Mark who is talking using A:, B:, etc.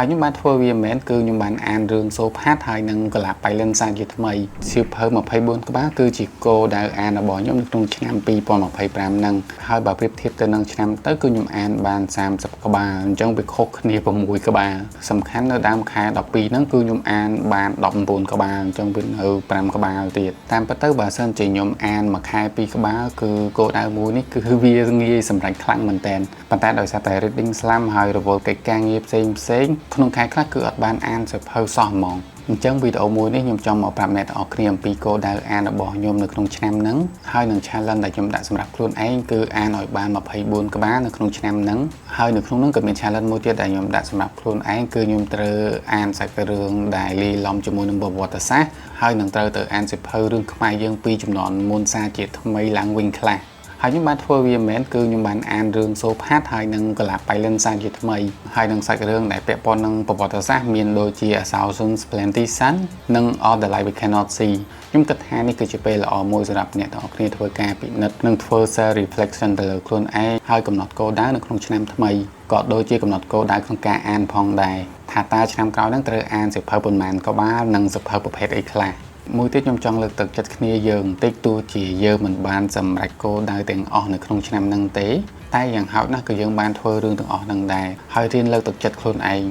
A: ហើយខ្ញុំបានធ្វើវាមែនគឺខ្ញុំបានអានរឿងសូផាតហើយនិងកលាបបៃលិនសាជាថ្មីសៀវភៅ24ក្បាលគឺជាគោលដៅអានរបស់ខ្ញុំនៅក្នុងឆ្នាំ2025ហ្នឹងហើយបើប្រៀបធៀបទៅនឹងឆ្នាំទៅគឺខ្ញុំអានបាន30ក្បាលអញ្ចឹងវាខុសគ្នា6ក្បាលសំខាន់នៅដើមខែ12ហ្នឹងគឺខ្ញុំអានបាន19ក្បាលអញ្ចឹងវានៅ5ក្បាលទៀតតាមពិតទៅបើសិនជាខ្ញុំអានមួយខែ2ក្បាលគឺគោលដៅមួយនេះគឺវាងាយសម្រេចខ្លាំងមែនតើប៉ុន្តែដោយសារតែ reading slump ហើយរវល់កិច្ចការងារផ្សេងផ្សេងក្នុងខែខ្លះគឺអត់បានអានសៀវភៅសោះហ្មងអញ្ចឹងវីដេអូមួយនេះខ្ញុំចង់មកប្រាប់អ្នកទាំងអស់គ្នាអំពីគោលដៅអានរបស់ខ្ញុំនៅក្នុងឆ្នាំហ្នឹងហើយនឹង challenge ដែលខ្ញុំដាក់សម្រាប់ខ្លួនឯងគឺអានឲ្យបាន24ក្បាលនៅក្នុងឆ្នាំហ្នឹងហើយនៅក្នុងហ្នឹងក៏មាន challenge មួយទៀតដែលខ្ញុំដាក់សម្រាប់ខ្លួនឯងគឺខ្ញុំត្រូវអានសាច់រឿងដែលលាយឡំជាមួយនឹងប្រវត្តិសាស្ត្រហើយនឹងត្រូវទៅអានសៀវភៅរឿងខ្មែរយើងពីជំនាន់មុនសារជាថ្មីឡើងវិញខ្លះហើយខ្ញុំបានធ្វើវាមែនគឺខ្ញុំបានអានរឿងសូផាតហើយនិងកលាបបៃលិនសាជាថ្មីហើយនឹងសាច់រឿងដែលពាក់ព័ន្ធនឹងប្រវត្តិសាស្ត្រមានដូចជា A Thousand Splendid Sun និង All the Light We Cannot See ខ្ញុំគិតថានេះគឺជាពេលល្អមួយសម្រាប់អ្នកទាំងអស់គ្នាធ្វើការពិនិត្យនិងធ្វើ self reflection ទៅលើខ្លួនឯងហើយកំណត់គោលដៅនៅក្នុងឆ្នាំថ្មីក៏ដូចជាកំណត់គោលដៅក្នុងការអានផងដែរថាតើឆ្នាំក្រោយហ្នឹងត្រូវអានសៀវភៅប៉ុន្មានក្បាលនិងសៀវភៅប្រភេទអីខ្លះមួយទៀតខ្ញុំចង់លើកទឹកចិត្តគ្នាយើងបន្តិចទោះជាយើងមិនបានសម្រេចគោលដៅទាំងអស់នៅក្នុងឆ្នាំហ្នឹងទេតែយ៉ាងហោចណាស់ក៏យើងបានធ្វើរឿងទាំងអស់ហ្នឹងដែរហើយរៀនលើកទឹកចិត្តខ្លួនឯង